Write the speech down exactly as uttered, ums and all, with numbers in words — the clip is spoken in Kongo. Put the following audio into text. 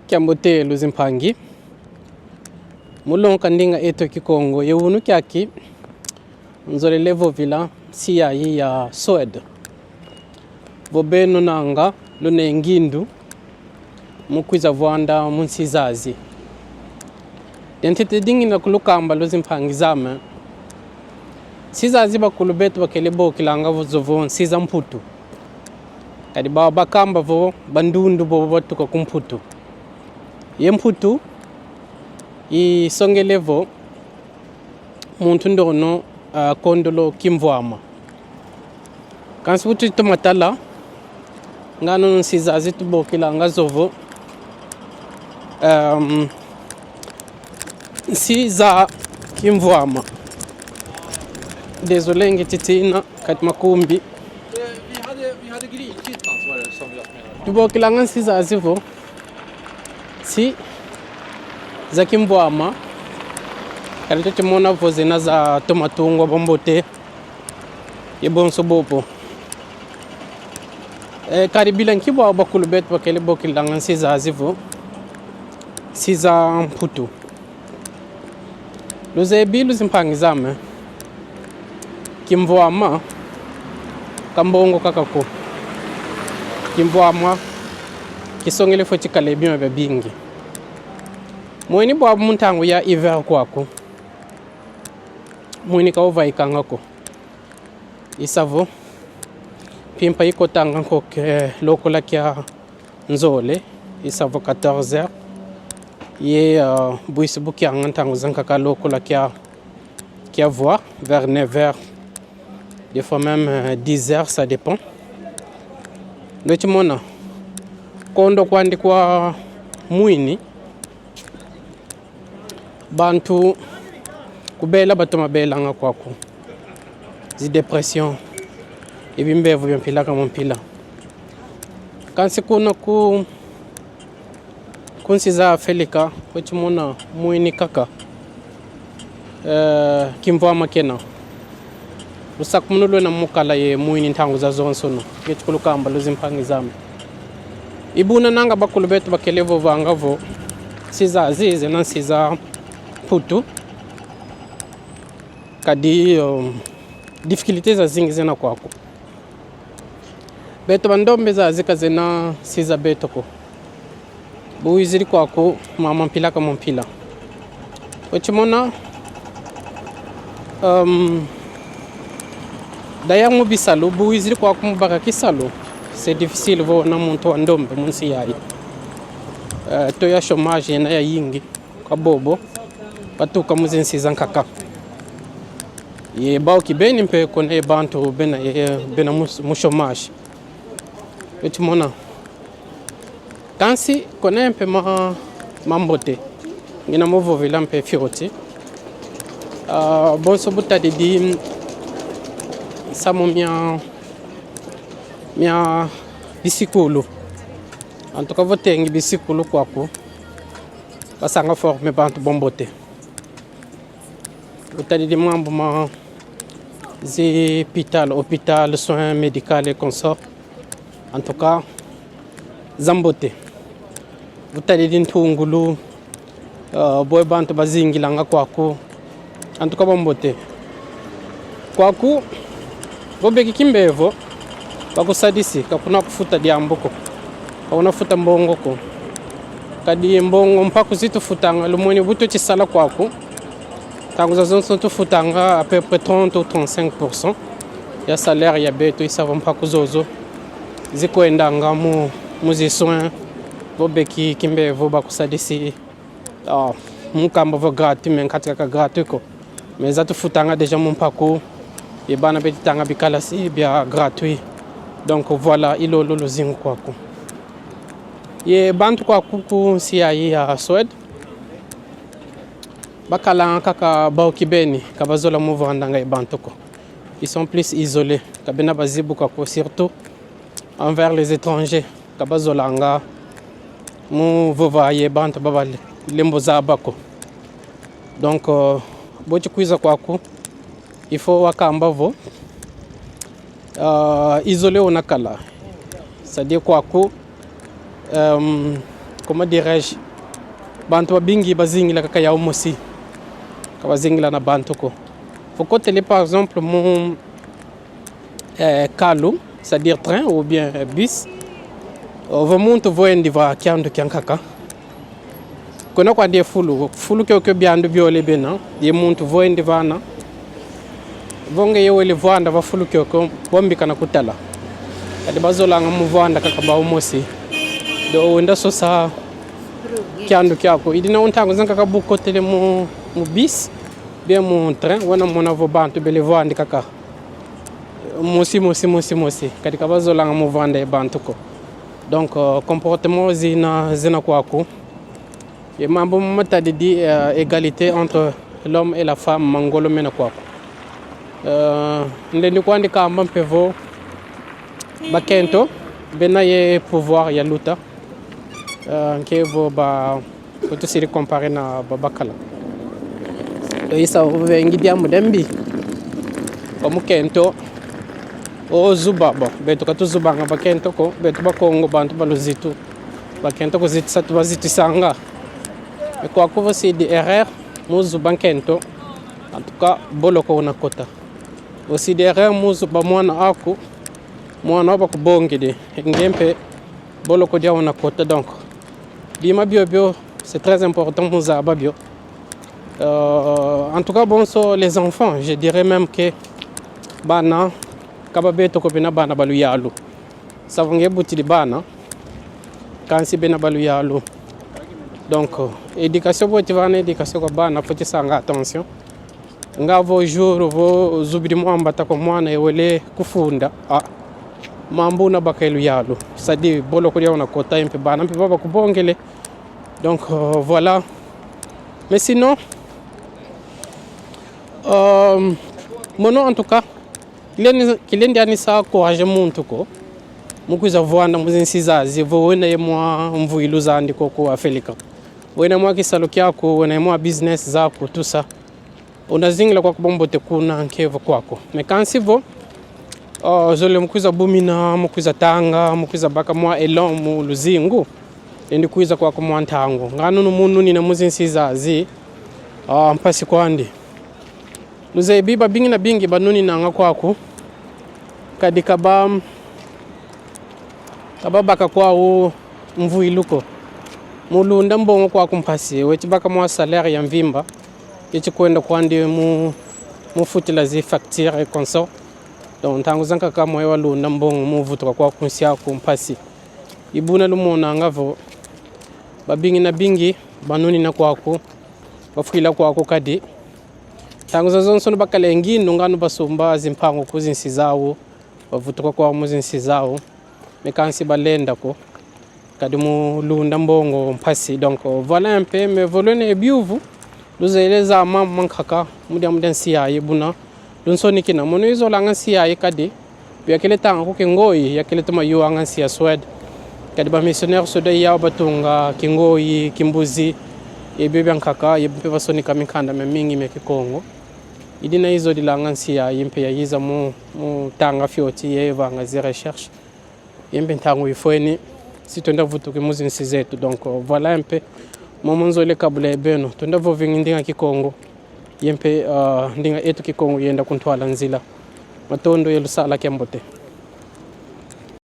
Kiambote luzimpangi, mu longoka ndinga eto Kikongo, ye unu kiaki nzolele vovila nsi yayi ya Suède. Vo beno nanga luna ye ngindu mu kwiza vwanda mu nsi zazi. Diantete di ngina kulukamba, luzimpangi zame. Nsi zazi bakulu beto bakele bokilanga vo zo vo nsi za Mputu. Kadi ba-, bakamba vo bandundu bobo batuka ku Mputu. Ye Mputu isongele vo muntu ndono, ah, kondolo kimvwama. Kansi bu tutoma tala, ngano nsi zazi tubokilanga zo vo, ehm, nsi za kimvwama. Désolé, nge titina kati makumbi. Tubokilanga nsi zazi vo nsi za kimvwama, kadi tuti mona vo zena zatoma tungwa bambote ye bonso bobo. Eh, kadi bila nki bwa bakulu beto bakele bokilanga nsi zazi vo nsi za Mputu? Luzebi, luzimpangi zame, kimvwama ka mbongo kaka ko. Kimvwama kisongele fweti kala ye bima biabingi. Mweni bwabu mu ntangu ya hiver kwaku, mwini ka uvaikanga ko. I sa vo mpimpa ikotanga nkoke lokola kia nzole, i sa vo quatorze heures. Ye, euh, bwisi bu kianga ntangu zankaka lokola kia, kia vwa, vers neuf heures, des fois même, euh, dix heures, ça dépend. Ndo ti mona, kondo kwandi kwa mwini, bantu kubela batoma belanga kwaku zi dépression, ye bimbevo bia mpila ka mu mpila. Kansi kuna ku, ku nsi za Afelika, weti mona mwini kaka, eh, kimvwama kena. Lusakumunu lwena mu kala ye mwini ntangu zazonsono. Ngieti kulukamba, luzimpangi zame. I buna nanga bakulu beto bakele vovanga vo nsi zazi zena nsi za Mputu. Kadi, um, difficultés zazingi zena kwaku. Beto bandombe zazi ka zena nsi za beto ko. Bu wizidi kwaku, mama, mpila ka mu mpila. Weti mona, um, d'ailleurs mu bisalu, bu wizidi kwaku mu baka kisalu, c'est difficile vo ona muntu wa ndombe mu nsi yayi. Eh, taux ya chômage yena yayingi kwa bobo batuka mu zinsi zankaka. Ye bawu kibeni mpe kuna ye bantu bena, ye, bena mu, mu chômage. Weti mona. Kansi kuna ye mpe ma, mambote. Ngina mu vovila mpe fioti. Ah, bonso bu tadidi nsamu mia, mia bisikulu. En tout cas, vo tengi bisikulu kwaku, basanga former bantu bambote. Bu tadidi mambu ma zi hôpital, hôpital, soins médicaux et consorts. En tout cas, zambote. Bu tadidi ntungulu, euh, bwe bantu bazingilanga kwaku. En tout cas, bambote. Kwaku, vo beki kimbevo, bakusadisi, ka kuna kufuta diambu ko. Ka kuna futa mbongo ko. Kadi mbongo mpaku zi tufutanga, lumweni bu tuti sala kwaku, ntangu zazonso tufutanga à peu près trente ou trente-cinq pour cent ya salaire ya beto, i sa vo mpaku zozo zikwendanga mu, mu zi soins, vo beki kimbevo bakusadisi. Ah, mu kamba vo gratuit, mais nkati kaka gratuit ko. Mais za tufutanga déjà mu mpaku, ye bana beti tanga bikalasi bia gratuit. Donc voilà, i lolo luzingu kwaku. Ye bantu kwaku ku nsi yayi ya Suède, bakalanga kaka bawu kibeni, ka bazola mu vwandanga ye bantu ko. Ils sont plus isolés, ka bena bazibu kwaku, surtout envers les étrangers, ka bazolanga mu vova ye bantu ba balembo zaba ko. Donc, euh, bu ti kwiza kwaku, il faut wakamba vo, euh, isolé una kala. C'est-à-dire kwaku, euh, Comment dirais-je? Bantu babingi bazingila kaka yau mosi. Ka bazingila na bantu ko. Vo kotele, par exemple, mu eh, kalu, c'est-à-dire train ou bien eh, bus. Vo muntu vo endi va kiandu kiankaka, kuna kwandi ye fulu, fulu kiokio biandu biole bena, ye muntu vo endi vana. Vo ngeye wele vwanda va fulu kiokio, bombikana kutala. Kadi bazolanga mu vwanda kaka bau mosi. Donc wenda sosa kiandu kiaku. I dina ntangu zankaka bu kotele mu, mu bus, bien mu train, wena mona vo bantu bele vwandi kaka mosi, mosi, mosi, mosi. Kadi ka bazolanga mu vwanda ye bantu ko. Donc, euh, comportement zina, zina kwaku. Ye mambu matadidi, euh, égalité entre l'homme et la femme, mangolo mena kwaku. Euh, nlendi kwandi kamba mpe vo bakento bena ye pouvoir ya luta. Euh, nke vo ba, vo tusidi comparer na babakala. Yo isa uvengi diambu dia mbi. Kwa mukento, o zuba, bon, beto ka tuzubanga bakento ko, beto Bakongo, bantu ba luzitu. Bakento kuzitisa, tubazitisanga. E kwaku vo sidi erreur, mu zuba nkento. En tout cas, boloko una kota. Vo sidi erreur mu zuba mwana aku, mwana wa bakubongidi, nge mpe boloko dia una kota. Donc, bima biobio, c'est très important mu zaba bio. Euh, en tout cas, bonso les enfants, je dirais même que bana, ka ba beto ko bena bana ba luyalu. Sa vo nge butidi bana, kansi bena ba luyalu. Donc, euh, éducation, vo ti vana éducation kwa bana, faut ti sanga attention. Nga vo jour vo zubidi mwa mbata kwa mwana ye wele kufunda, ah, mambu una baka ye luyalu. C'est-à-dire, boloko dia una kota, ye mpe bana mpe ba bakubongele. Donc, euh, voilà. Mais sinon, euh, mono, en tout cas, kilendi, kilendi yanisa encourager muntu ko mu kwiza vwanda mu zinsi zazi, vo wena ye mwa mvwilu zandi ko ku Afelika. Wena mwa kisalu kiaku, wena ye mwa business zaku, tout ça. Una zingila kwaku bambote kuna, nke vo kwaku. Mais kansi vo, oh, zolele mu kwiza bumina, mu kwiza tanga, mu kwiza baka mwa élan mu luzingu, lendi kwiza kwaku mwa ntangu. Nga nunu mu nunina mu zinsi zazi, ah, mpasi kwandi. Luzebi babingi na bingi banuninanga kwaku, kadi ka ba, ka babaka kwau mvwilu ko. Mu lunda mbongo kwaku mpasi, weti baka mwa salaire ya mvimba, keti kwenda kwandi mu, mu futila zi facture et consorts. Donc, ntangu zankaka moyo wa lunda mbongo mu vutuka kwaku nsi aku mpasi. I buna lumonanga vo babingi na bingi banunina kwaku, bafwila kwaku, kadi ntangu zazonsono bakala ye ngindu, nga nu basumba zimpangu ku zinsi zau, bavutuka kwau mu zinsi zau, mais kansi balenda ko, kadi mu lunda mbongo mpasi. Donc, euh, voilà un peu, mais vo lwena ye biuvu, luzolele zaya mambu mankaka mu diambu dia nsi yayi, buna lunsonikina. Mono izolanga nsi yayi, kadi bu yakele tanga ku kingoyi, yakele toma yuwanga nsi ya Suède. Kadi ba missionnaires Suède yau batunga kingoyi, kimbuzi, ye bio biankaka, ye mpe basonika minkanda miamingi mia Kikongo. I dina izodilanga nsi yayi, mpe yayiza mu, mu tanga fioti ye vanga zi recherche. Ye mpe ntangu ifweni, si twenda vutuki mu zinsi zetu. Donc, euh, voilà un peu momo nzolele kabula ye beno. Twenda vovingi ndinga Kikongo, ye mpe, euh, ndinga eto Kikongo yenda ku ntwala nzila. Matondo ye lusala kiambote.